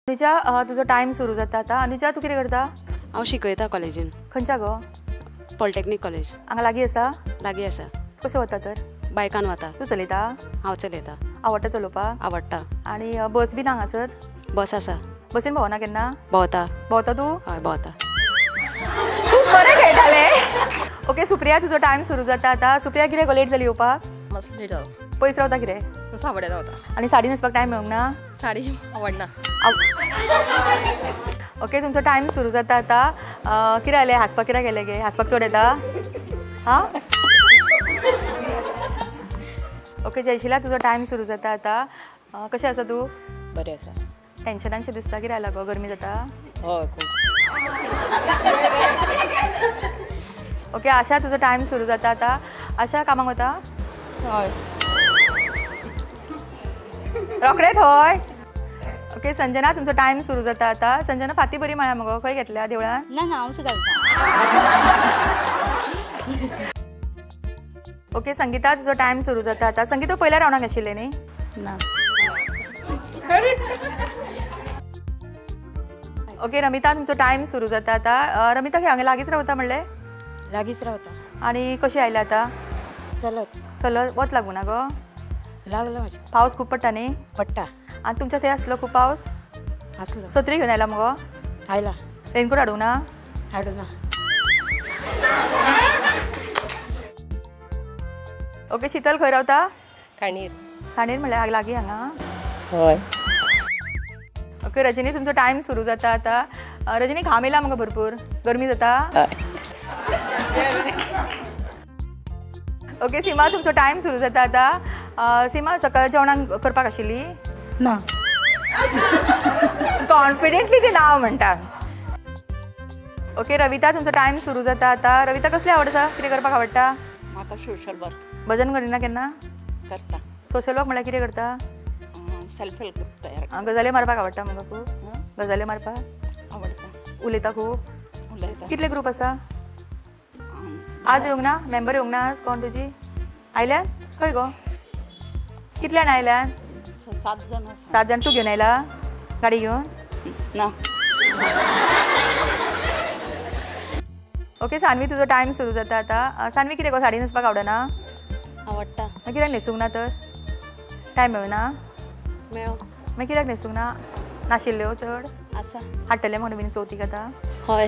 अनुजा तुजो टायम सुरू जाता आतां. अनुजा तूं कितें करता? हांव शिकयता कॉलेजीन. खंयच्या गो? Polytechnic college. हांगा लागीं आसा? लागीं आसा. कशें वता तर? बायकान वता. तूं चलयता? हांव चलयता. आवडटा चलोवपाक? आवडटा. आनी बस बीन हांगासर? बस आसा. बसीन भोंवना केन्ना? भोंवता. भोंवता तूं? हय भोंवता. खूब बरें खेळटालें. ओके सुप्रिया तुजो टायम सुरू जाता आतां. सुप्रिया कितें गो लेट जाली येवपाक? मातसो लेट जालो. पयस रावता कितें? सावड्या रावता. आनी साडी न्हेसपाक टायम मेळूंक ना? साडी आवडना. ओके तुमचो टायम सुरू जाता आतां. कितें जालें हांसपाक? कित्याक गेलें गे? हांसपाक चड येता? हां ओके जयशिला तुजो टायम सुरू जाता आतां. कशें आसा तूं? बरें आसा. टेन्शनानशें दिसता? कितें जालां गो? गरमी जाता? हय खूब. ओके आशा तुजो टायम सुरू जाता आतां. आशा कामाक वता? हय. रोखडेंच हय. ओके संजना तुमचो टायम सुरू जाता आतां. संजना फाती बरी माया मगो, खंय घेतल्या? देवळान? ना ना हांवच घालता. ओके संगीता तुजो टायम सुरू जाता आतां. संगीता पयल्या रावंडाक आशिल्लें न्ही? ना. ओके रमिता तुमचो टायम सुरू जाता आतां. रमिता खंय हांगा लागींच रावता म्हणलें? लागींच रावता. आनी कशी आयल्या आतां? चलत. चलत? वत लागूं ना गो? लागलो मातशें. पावस खूब पडटा न्ही? पडटा. आनी तुमच्या थंय आसलो खूब पावस? आसलो. सत्री घेवन आयला मगो? आयला. रेनकोट हाडूंक ना? हाडूं ना. ओके शीतल खंय रावता? खाणीर. खाणीर म्हणल्यार लागीं हांगा? हय. ओके रजनी तुमचो टायम सुरू जाता आतां. रजनी घाम येयला मगो भरपूर? गरमी जाता? ओके सीमा तुमचो टायम सुरू जाता आतां. सीमा सकाळ जेवणाक करपाक आशिल्ली? ना. कॉन्फिडेंटली ती नांव म्हणटा. ओके रविता तुमचो टायम सुरू जाता आतां. रविता कसली आवड आसा? कितें करपाक आवडटा? म्हाका सोशल वर्क. भजन करिना केन्ना? करता. सोशल वर्क म्हणल्यार कितें करता? सेल्फ हेल्प तयार. गजाली मारपाक आवडटा म्हाका खूब? गजाली मारपाक आवडटा. उलयता खूब? उलयता. कितले ग्रूप आसा? आज येवंक ना? मेंबर येवंक ना आज? कोण तुजी आयल्यान? खंय गो? कितले जाण आयल्यान? 7 जाण. 7 जाण. तूं घेवन आयला गाडी घेवन? ना. ओके सानवी तुजो टायम सुरू जाता आतां. सानवी कितें गो साडी न्हेसपाक आवडना? आवडटा. मागीर कित्याक न्हेसूंक ना तर? टायम मेळना? मेळो. मागीर कित्याक न्हेसूंक ना? नाशिल्ल्यो चड? आसा. हाडटलें मगो नवीन चवथीक आतां? हय.